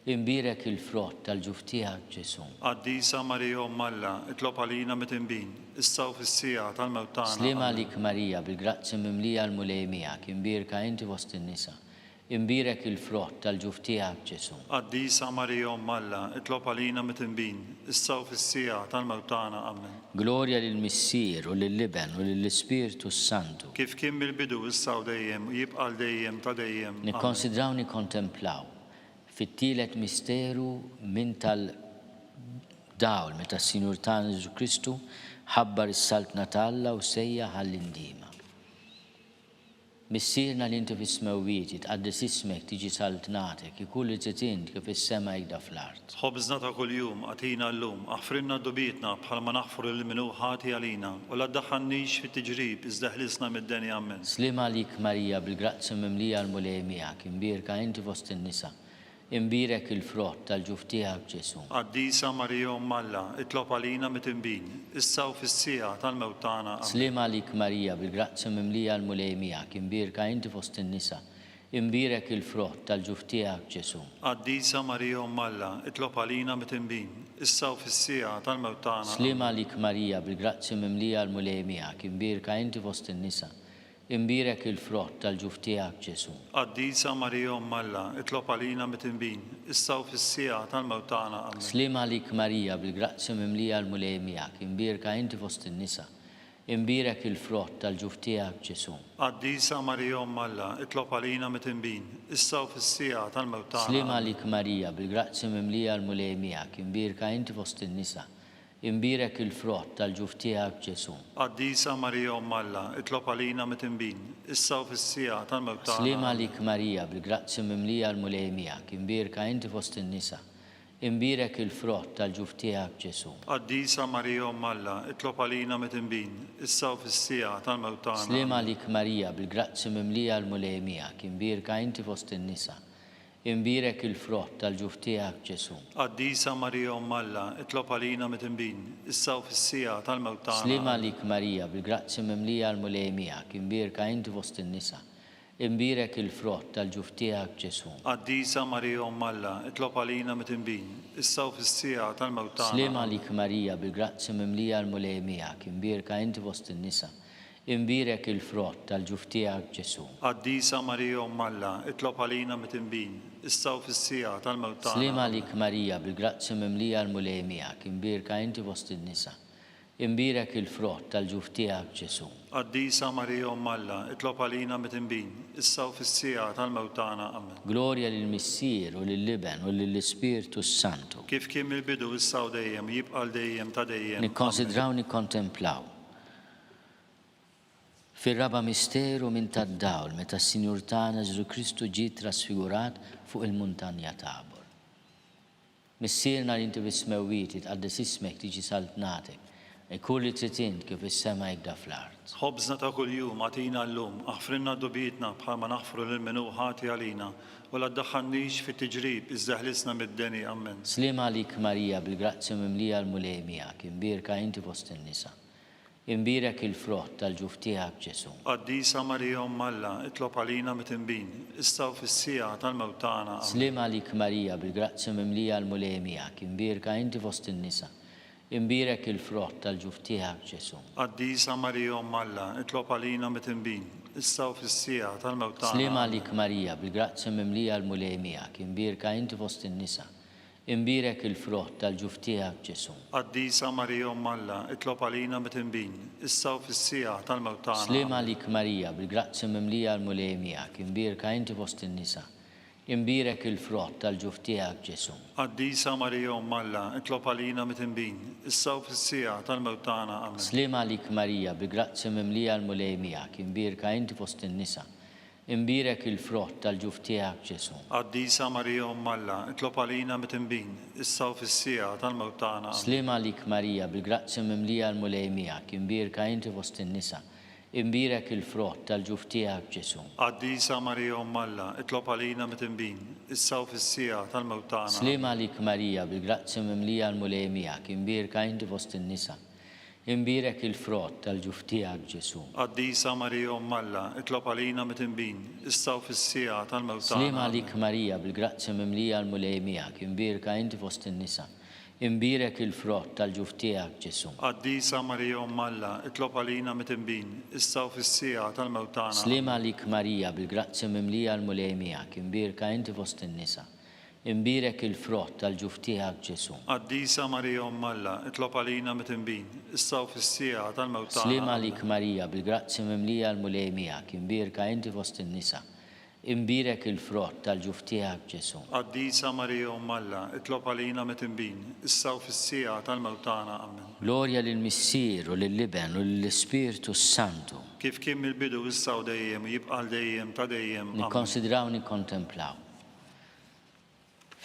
Imbierek il-frott tal-ġuf tiegħek, Ġesù. Qaddisa Marija Omm Alla, itlob għalina midinbin, issa u fis-siegħa tal-mewt tagħna. Sliem Amen. għalik Marija, bil-grazzja mimlija l-Mulej miegħek, imbierka inti fost in-nisa. Imbierek il-frott tal-ġuf tiegħek, Ġesù. Qaddisa Marija Omm Alla, itlob għalina midinbin, issa u fis-siegħa tal-mewt tagħna. Amen. Glorja lill-Missier u lill-Iben u lill-Ispirtu s-Santu. Kif kien mill-bidu, issa u dejjem, u jibqa' għal dejjem ta' dejjem. Amen. Nikkonsidraw nikkontemplaw Fit-tielet misteru minn tal-dawl meta s-Sinjur tagħna Ġesù Kristu ħabbar is-Saltna ta' Alla u sejjaħ għall-indiema. Missierna li inti fis-smewwiet, jitqaddes ismek, tiġi saltnatek, ikun li trid int kif fis-sema hekda fl-art. Ħobżna ta' kuljum agħtina llum, aħfrilna dnubietna bħalma naħfru lil min hu ħati għalina, u la ddaħħalnix fit-tiġrib iżda ħlisna mid-deni. Ammen. Sliem għalik Marija bil-grazzja mimlija l-Mulej miegħek, imbierka inti fost in-nisa, imbierek il-frott tal-ġuf tiegħek Ġesù. Qaddisa Marija Omm Alla, itlob għalina midinbin, issa u fis-siegħa tal-mewt tagħna. Ammen. Sliem għalik Marija bil-grazzja mimlija l-Mulej miegħek, imbierka inti fost in-nisa, imbierek il-frott tal-ġuf tiegħek Ġesù. Qaddisa Marija Omm Alla, itlob għalina midinbin, issa u fis-siegħa tal-mewt tagħna. Sliem Ammen. għalik Marija bil-grazzja mimlija l-Mulej miegħek, imbierka inti fost in-nisa, imbierek il-frott tal-ġuf tiegħek Ġesù. Qaddisa Marija Omm Alla, itlob għalina midinbin, issa u fis-siegħa tal-mewt tagħna. Ammen. Sliem għalik Marija bil-grazzja mimlija l-Mulej miegħek, imbierka inti fost in-nisa, Imbierek il-frott tal-ġuf tiegħek, Ġesù. Qaddisa Marija Omm Alla, itlob għalina midinbin, issa u fis-siegħa tal-mewt tagħna. Sliem Amen. għalik Marija, bil-grazzja mimlija l-Mulej miegħek, imbierka inti fost in-nisa, imbierek il-frott tal-ġuf tiegħek, Ġesù. Qaddisa Marija Omm Alla, itlob għalina midinbin, issa u fis-siegħa tal-mewt tagħna. Sliem Amen. għalik Marija, bil-grazzja mimlija l-Mulej miegħek, imbierka inti fost in-nisa, Imbierek il-frott tal-ġuf tiegħek, Ġesù. Qaddisa Marija Omm Alla, itlob għalina midinbin, issa u fis-siegħa tal-mewt tagħna. Sliem Amen. għalik Marija, bil-grazzja mimlija l-Mulej miegħek, imbierka inti fost in-nisa. Imbierek il-frott tal-ġuf tiegħek, Ġesù. Qaddisa Marija Omm Alla, itlob għalina midinbin, issa u fis-siegħa tal-mewt tagħna. Sliem Amen. għalik Marija, bil-grazzja mimlija l-Mulej miegħek, imbierka inti fost in-nisa. Imbierek il-frott tal-ġuf tiegħek, Ġesù. Qaddisa Marija Omm Alla, itlob għalina midinbin, issa u fis-siegħa tal-mewt tagħna. Sliem Amen. għalik Marija, bil-grazzja mimlija l-Mulej miegħek, imbierka inti fost in-nisa. Imbierek il-frott tal-ġuf tiegħek, Ġesù. Qaddisa Marija Omm Alla, itlob għalina midinbin, issa u fis-siegħa tal-mewt tagħna. Sliem Amen. għalik Marija, bil-grazzja mimlija l-Mulej miegħek, imbierka inti fost in-nisa. Imbierek il-frott tal-ġuf tiegħek, Ġesù. Qaddisa Marija Omm Alla, itlob għalina midinbin, issa u fis-siegħa tal-mewt tagħna. Amen. Glorja lill-Missier u lill-Iben u lill-Ispirtu s-Santu. Kif kien mill-bidu, issa u dejjem, u jibqa' għal dejjem ta' dejjem. Amen. Nikkonsidraw nikkontemplaw. Fir-raba' misteru minn tad-dawl meta s-Sinjur tagħna Ġesù Kristu ġie trasfigurat fuq il-muntanja Tabor. Missierna li inti fis-smewwiet, jitqaddes ismek, tiġi saltnatek. Ikun li trid int kif fis-sema hekk da fl-art. Ħobżna ta' kuljum agħtina llum, aħfrilna dnubietna bħalma naħfru lil min hu ħati għalina, u la ddaħħalnix fit-tiġrib iżda eħlisna mid-deni. Ammen. Sliem għalik Marija bil-grazzja mimlija l-Mulej miegħek, imbierka inti fost in-nisa. Imbierek il-frott tal-ġuf tiegħek Ġesù. Qaddisa Marija Omm Alla, itlob għalina mitinbin, issa u fis-siegħa tal-mewt tagħna. Ammen. Sliem għalik Marija bil-grazzja mimlija l-Mulej miegħek, imbierka inti fost in-nisa. Imbierek il-frott tal-ġuf tiegħek, Ġesù. Qaddisa Marija Omm Alla, itlob għalina mitinbin, issa u fis-siegħa tal-mewt tagħna. Sliem għalik Marija, bil-grazzja mimlija l-Mulej miegħek, imbierka inti fost in-nisa. Imbierek il-frott tal-ġuf tiegħek, Ġesù. Qaddisa Marija Omm Alla, itlob għalina mitinbin, issa u fis-siegħa tal-mewt tagħna. Sliem għalik Marija, bil-grazzja mimlija l-Mulej miegħek, imbierka inti fost in-nisa. Imbierek il-frott tal-ġuf tiegħek, Ġesù. Qaddisa Marija Omm Alla, itlob għalina mitinbin, issa u fis-siegħa tal-mewt tagħna. Ammen. Sliem għalik Marija, bi grazzja mimlija l-Mulej miegħek, imbierka inti fost in-nisa. Imbierek il-frott tal-ġuf tiegħek, Ġesù. Qaddisa Marija Omm Alla, itlob għalina mitinbin, issa u fis-siegħa tal-mewt tagħna. Ammen. Sliem għalik Marija, bil-grazzja mimlija l-Mulej miegħek, imbierka inti fost in-nisa. Imbierek il-frott tal-ġuf tiegħek, Ġesù. Qaddisa Marija Omm Alla, itlob għalina mitinbin, issa u fis-siegħa tal-mewt tagħna. Sliem għalik Marija, bil-grazzja mimlija l-Mulej miegħek, imbierka inti fost in-nisa. Imbierek il-frott tal-ġuf tiegħek, Ġesù. Qaddisa Marija Omm Alla, itlob għalina mitinbin, issa u fis-siegħa tal-mewt tagħna. Sliem għalik Marija, bil-grazzja mimlija l-Mulej miegħek, imbierka inti fost in-nisa. Imbierek il-frott tal-ġuf tiegħek, Ġesù. Qaddisa Marija Omm Alla, itlob għalina mitinbin, issa u fis-siegħa tal-mewt tagħna. Sliem għalik Marija, bil-grazzja mimlija l-Mulej miegħek, imbierka inti fost in-nisa. Imbierek il-frott tal-ġuf tiegħek, Ġesù. Qaddisa Marija Omm Alla, itlob għalina mitinbin, issa u fis-siegħa tal-mewt tagħna. Sliem għalik Marija, bil-grazzja mimlija l-Mulej miegħek, imbierka inti fost in-nisa. Imbierek il-frott tal-ġuf tiegħek, Ġesù. Qaddisa Marija Omm Alla, itlob għalina mitinbin, issa u fis-siegħa tal-mewt tagħna. Ammen. Glorja lill-Missier u lill-Iben u lill-Ispirtu s-Santu. Kif kien mill-bidu, issa u dejjem, u jibqa' għal dejjem ta' dejjem. Ammen. Nikkonsidraw nikkontemplaw.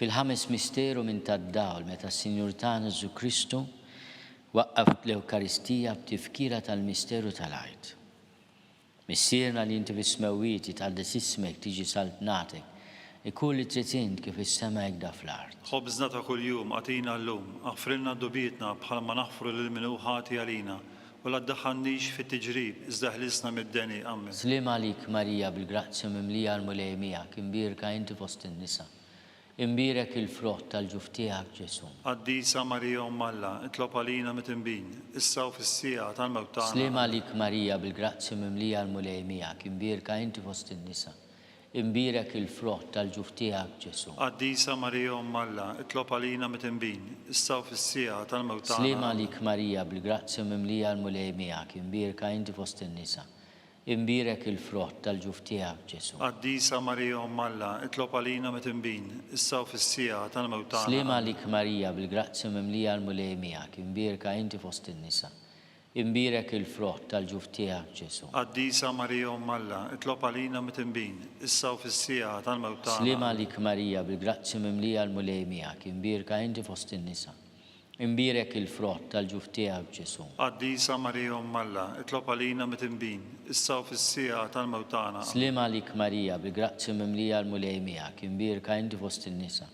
Fil-ħames misteru minn tad-dawl meta s-Sinjur tagħna Ġesù Kristu waqqaf l-Ewkaristija b'tifkira tal-misteru tal-Għid. Missierna li inti fis-smewwiet, jitqaddes ismek, tiġi saltnatek, ikun li trid int kif fis-sema hekk da fl-art. Ħobżna ta' kuljum agħtina llum, aħfrilna dnubietna bħalma naħfru lil min hu ħati għalina, u la ddaħħalnix fit-tiġrib, iżda eħlisna mid-deni. Ammen. Sliem għalik Marija bil-grazzja mimlija l-Mulej miegħek, imbierka inti fost in-nisa. Imbierek il-frott tal-ġuf tiegħek, Ġesù. Qaddisa Marija Omm Alla, itlob għalina mitinbin, issa u fis-siegħa tal-mewt tagħna. Sliem għalik Marija bil-grazzja mimlija l-Mulej miegħek, imbierka inti fost in-nisa. Imbierek il-frott tal-ġuf tiegħek, Ġesù. Qaddisa Marija Omm Alla, itlob għalina mitinbin, issa u fis-siegħa tal-mewt tagħna. Sliem għalik Marija bil-grazzja mimlija l-Mulej miegħek, imbierka inti fost in-nisa. Imbierek il-frott tal-ġuf tiegħek, Ġesù. Qaddisa Marija Omm Alla, itlob għalina mitinbin, issa u fis-siegħa tal-mewt tagħna. Sliem għalik Marija, bil-grazzja mimlija l-Mulej miegħek, imbierka inti fost in-nisa. Imbierek il-frott tal-ġuf tiegħek, Ġesù. Qaddisa Marija Omm Alla, itlob għalina mitinbin, issa u fis-siegħa tal-mewt tagħna. Sliem għalik Marija, bil-grazzja mimlija l-Mulej miegħek, imbierka inti fost in-nisa. Imbierek il-frott tal-ġuf tiegħek, Ġesù. Qaddisa Marija Omm Alla, itlob għalina mitinbin, issa u fis-siegħa tal-mewt tagħna. Ammen. Sliem għalik Marija, bil-grazzja mimlija l-Mulej miegħek, imbierka inti fost in-nisa.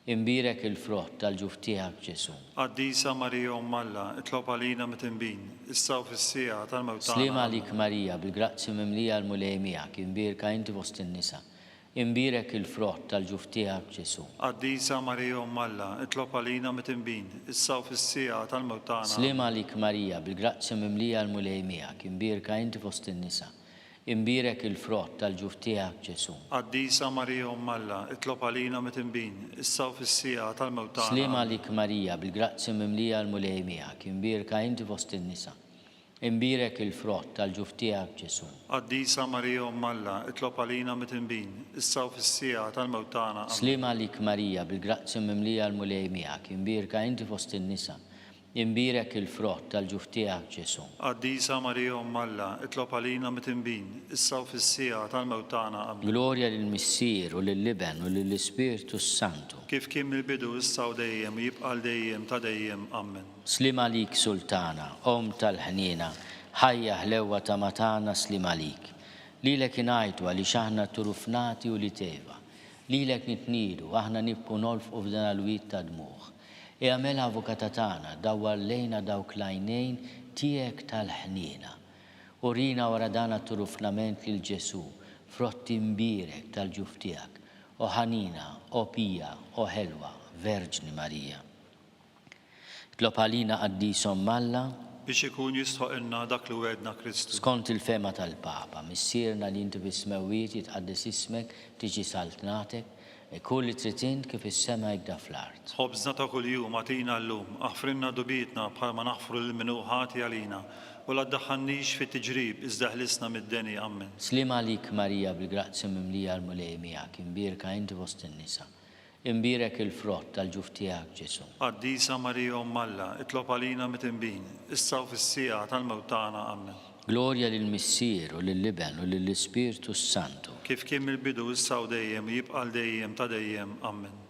Imbierek il-frott tal-ġuf tiegħek, Ġesù. Qaddisa Marija Omm Alla, itlob għalina mitinbin, issa u fis-siegħa tal-mewt tagħna. Sliem għalik Marija, bil-grazzja mimlija l-Mulej miegħek, imbierka inti fost in-nisa. Imbierek il-frott tal-ġuf tiegħek, Ġesù. Qaddisa Marija Omm Alla, itlob għalina mitinbin, issa u fis-siegħa tal-mewt tagħna. Sliem għalik Marija, bil-grazzja mimlija l-Mulej miegħek, imbierka inti fost in-nisa. Imbierek il-frott tal-ġuf tiegħek, Ġesù. Qaddisa Marija Omm Alla, itlob għalina mitinbin, issa u fis-siegħa tal-mewt tagħna. Sliem għalik Marija, bil-grazzja mimlija l-Mulej miegħek, imbierka inti fost in-nisa. Imbierek il-frott tal-ġuf tiegħek, Ġesù. Qaddisa Marija Omm Alla, itlob għalina mitinbin, issa u fis-siegħa tal-mewt tagħna. Ammen. Sliem għalik Marija, bil-grazzja mimlija l-Mulej miegħek, imbierka inti fost in-nisa. Imbierek il-frott tal-ġuf tiegħek, Ġesù. Qaddisa Marija Omm Alla, itlob għalina mitinbin, issa u fis-siegħa tal-mewt tagħna. Ammen. Glorja lill-Missier u lill-Iben u lill-Ispirtu s-Santu. Kif kien mill-bidu, issa u dejjem, u jibqa' għal dejjem ta' dejjem. Ammen. Sliem għalik Sultana, Omm tal-ħniena, ħajja ħlewwa tama tagħna sliem għalik. Lilek ingħajtu għaliex aħna turufnati ulied Eva. Lilek nitniedu, aħna nibku nolfqu f'dan l-wied ta' dmugħ. Igħmel avukata tagħna, dawwar lejna dawk l-għajnejn tiegħek tal-ħniena. Urina wara dan għat-turufnament lil Ġesù, frott imbierek tal-ġuf tiegħek, o ħanina, o pija, o ħelwa, Verġni Marija. Itlob għalina Qaddis Omm Alla. Biex ikun jistħoqilna dak li wegħedna Kristu. Skont il-fehma tal-Papa, Missierna li inti fis-smewwiet jitqaddes ismek, tiġi saltnatek, ikun li trid int kif fis-sema hekk da fl-art. Ħobżna ta' kuljum agħtina llum, aħfrilna dubietna bħalma naħfru lil min hu ħati għalina, u la ddaħħalnix fit-tiġrib iżda eħlisna mid-deni. Ammen. Sliem għalik Marija bil-grazzja mimlija l-Mulej miegħek, imbierka inti fost in-nisa, Imbierek il-frott tal-ġuf tiegħek, Ġesù. Qaddisa Marija Omm Alla, itlob għalina mitinbin, issa u fis-siegħa tal-mewt tagħna. Ammen. Glorja lill-Missier u lill-Iben u lill-Ispirtu s-Santu. Kif kien mill-bidu, issa u dejjem, u jibqa' għal dejjem ta' dejjem. Ammen.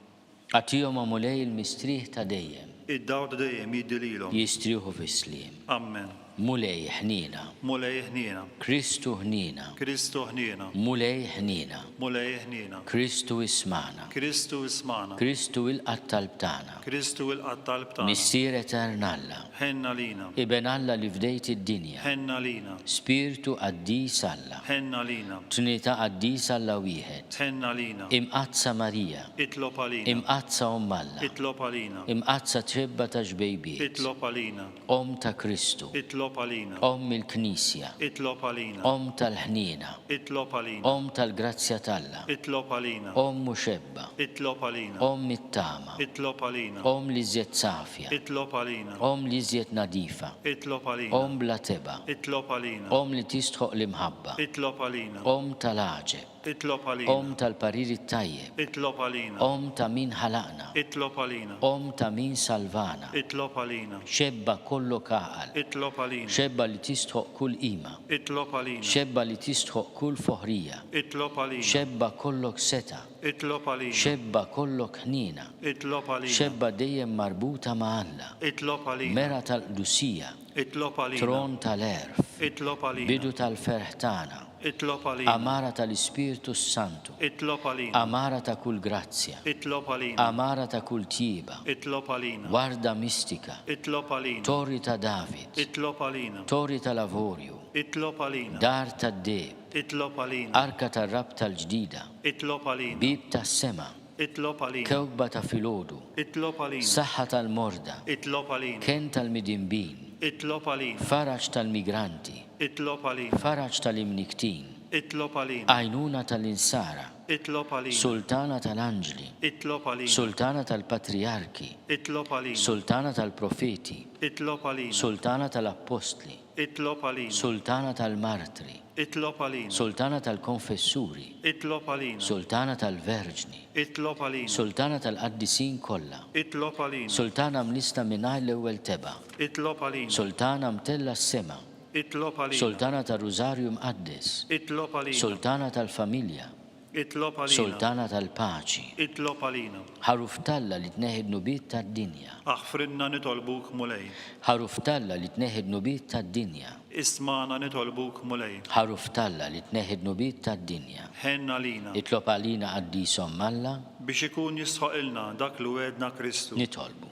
Agħtihom, o Mulej, il-mistrieħ ta' dejjem. Id-dawl ta' dejjem jiddi lilhom. Jistrieħu fis-sliem. Ammen. Mulej, ħniena. Mulej, ħniena. Kristu, ħniena. Kristu, ħniena. Mulej, ħniena. Mulej, ħniena. Kristu, ismagħna. Kristu, ismagħna. Kristu, ilqa' t-talb tagħna. Kristu, ilqa' t-talb tagħna. Missier etern Alla. Ħenn għalina. Iben Alla li fdejt id-dinja. Ħenn għalina. Spirtu qaddis Alla. Ħenn għalina. Trinità qaddisa Alla wieħed. Ħenn għalina. Imqaddsa Marija. Itlob għalina. Imqaddsa Omm Alla. Itlob għalina. Imqaddsa Trebba ta' Xbejbiet. Itlob għalina. Omm ta' Kristu. Itlob għalina. Omm il-Knisja. Itlob għalina. Omm tal-ħniena. Itlob għalina. Omm tal-grazzja t'Alla. Itlob għalina. Omm u xebba. Itlob għalina. Omm it-tama. Itlob għalina. Omm l-iżjed safja. Itlob għalina. Omm l-iżjed nadifa. Itlob għalina. Omm bla tebgħa. Itlob għalina. Omm li tistħoq l-imħabba. Itlob għalina. Omm tal-għaġeb. Itlob għalina. Omm tal-parir it-tajjeb. Itlob għalina. Omm ta' min ħalaqna. Itlob għalina. Omm ta' min salvana. Itlob għalina. Xebba kollok għaqal. Itlob għalina. Xebba li tistħoq kull qima. Itlob għalina. Xebba li tistħoq kull foħrija. Itlob għalina. Xebba kollok setgħa. Itlob għalina. Xebba kollok ħniena. Itlob għalina. Xebba dejjem marbuta ma' Alla. Itlob għalina. Mera tal-qdusija. Itlob għalina. Tron tal-għerf. Itlob għalina. Bidu tal-ferħ tagħna. Itlob għalina. Għamara tal-Ispirtu s-Santu. Itlob għalina. Għamara ta' kull grazzja. Itlob għalina. Għamara ta' kull tjieba. Itlob għalina. Warda mistika. Itlob għalina. Torri ta' David. Itlob għalina. Torri tal-avorju. Itlob għalina. Dar tad-deheb. Itlob għalina. Arka tar-Rabta l-Ġdida. Itlob għalina. Bieb tas-sema. Itlob għalina. Kewkba ta' filgħodu. Itlob għalina. Saħħa tal-morda. Itlob għalina. Kenn tal-midinbin. Itlob għalina. Faraġ tal-migranti. Itlob għalina. Faraġ tal-imnikktin. Itlob għalina. Għajnuna tal-insara. Itlob għalina. Sultana tal-anġli. Itlob għalina. Sultana tal-patrijarki. Itlob għalina. Sultana tal-profeti. Itlob għalina. Sultana tal-appostli. Itlob għalina. Sultana tal-martri. Itlob għalina. Sultana tal-konfessuri. Itlob għalina. Sultana tal-verġni. Itlob għalina. Sultana tal-qaddisin kollha. Itlob għalina. Sultana mlista mingħajr l-ewwel tebgħa. Itlob għalina. Sultana mtellgħa s-sema. Itlob għalina. Sultana tar-Rużarju Mqaddes. Itlob għalina. Sultana tal-familja. Itlob għalina. Sultana tal-paċi. Itlob għalina. Ħaruf t'Alla li tneħħi d-dnubiet tad-dinja. Aħfrilna nitolbuk Mulej. Ħaruf t'Alla li tneħħi d-dnubiet tad-dinja. Ismagħna nitolbuk Mulej. Ħaruf t'Alla li tneħħi d-dnubiet tad-dinja. Ħenn għalina. Itlob għalina Qaddis Omm Alla. Biex ikun jistħoqilna dak li wegħedna Kristu. Nitolbu.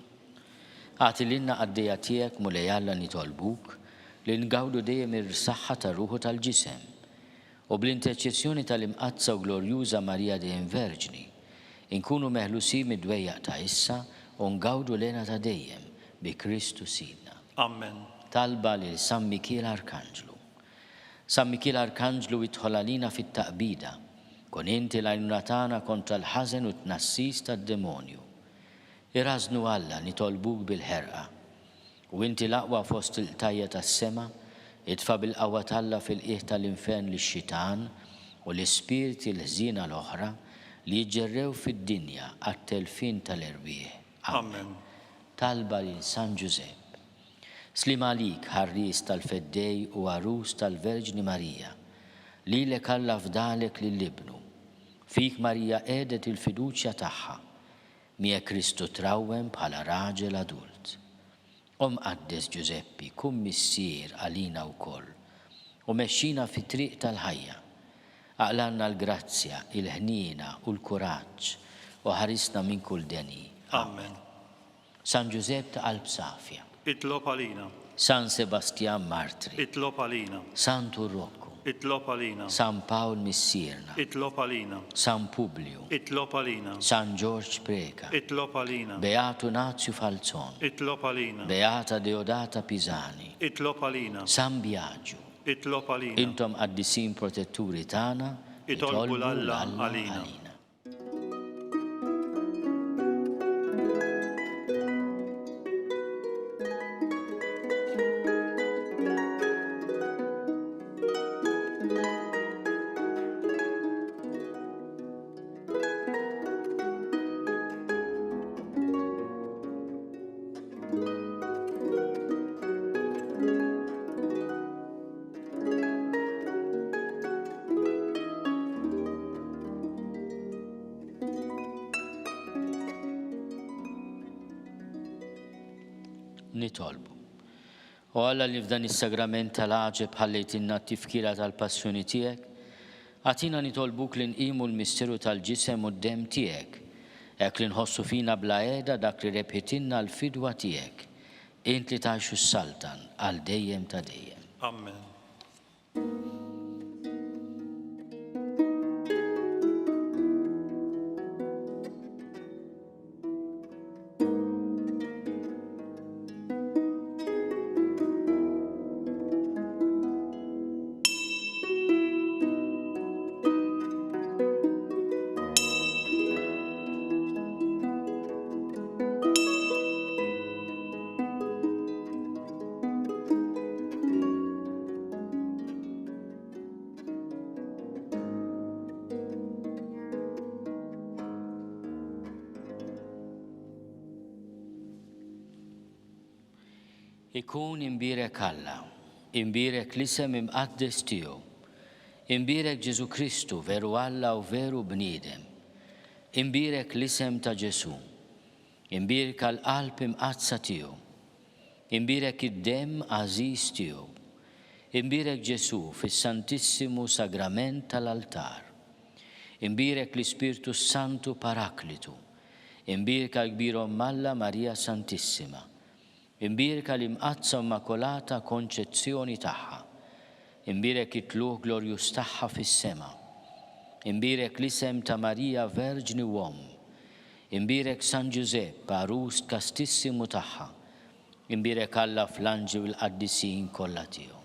Agħti lilna qaddejja tiegħek Mulej Alla nitolbuk li ngawdu dejjem ir-saħħa tar-ruħ u tal-ġisem. U bl-interċessjoni tal-Imqaddsa u Glorjuża Marija Dejjem Verġni, inkunu meħlusin mid-dwejjaq ta' issa u ngawdu l-hena ta' dejjem, bi Kristu Sidna. Ammen. Talba lil San Mikiel Arkanġlu. San Mikiel Arkanġlu idħol għalina fit-taqbida, kun inti l-għajnuna tagħna kontra l-ħażen u t-tnassis tad-demonju. Irażżnu Alla nitolbuk bil-ħerqa. U inti l-aqwa fost il-qtajja' tas-sema, itfa' bil-qawwa t'Alla fil-qiegħ tal-infern lix-xitan u l-ispirti l-ħżiena l-oħra li jiġġerrew fid-dinja għat-telfien tal-erwieħ. Amen. Amen. Talba lil San Ġużepp. Sliem għalik, ħarries tal-Feddej u għarus tal-Verġni Marija. Lilek Alla fdalek lil Ibnu. Fik Marija qiegħdet il-fiduċja tagħha. Miegħek Kristu trawwem bħala raġel adult. O Mqaddes Ġużeppi, kun missier għalina wkoll, u mexxina fit-triq tal-ħajja. Aqlgħalna l-grazzja, il-ħniena u l-kuraġġ, u ħarisna minn kull deni. Amen. San Ġużepp ta' qalb safja. Itlob għalina. San Sebastjan Martri. Itlob għalina. Santu Rokku. Itlob għalina. San Pawl Missierna. Itlob għalina. San Publju. Itlob għalina. San Ġorġ Preca. Itlob għalina. Beatu Nazju Falzon. Itlob għalina. Beata Deodata Pisani. Itlob għalina. San Biaġu. Itlob għalina. Intom qaddisin protetturi tagħna, Itolbu 'l Alla għalina. Nitolbu. O Alla li f'dan is-sagrament tal-għaġeb ħallejtilna t-tifkira tal-passjoni tiegħek, agħtina nitolbuk li nqimu l-misteru tal-ġisem u d-demm tiegħek, hekk li nħossu fina bla qiegħda dak li rebħitilna l-fidwa tiegħek, int li tgħix u ssaltan għal dejjem ta' dejjem. Amen. Ikun imbierek Alla, imbierek l-isem imqaddes tiegħu. Imbierek Ġesù Kristu, veru Alla u veru bniedem. Imbierek l-isem ta' Ġesù. Imbierka l-Qalb Imqaddsa tiegħu. Imbierek id-Demm għażiż tiegħu. Imbierek Ġesù fis-Santissimu Sagrament tal-Altar. Imbierek l-Ispirtu s-Santu Paraklitu. Imbierka l-Kbir Omm Alla Marija Santissima. Imbierka l-Imqaddsa u Immakolata Konċezzjoni tagħha. Imbierek it-tlugħ glorjuż tagħha fis-sema. Imbierek l-isem ta' Marija Verġni u Omm. Imbierek San Ġużepp, għarus kastissimu tagħha. Imbierek Alla fl-anġli u l-qaddisin kollha tiegħu.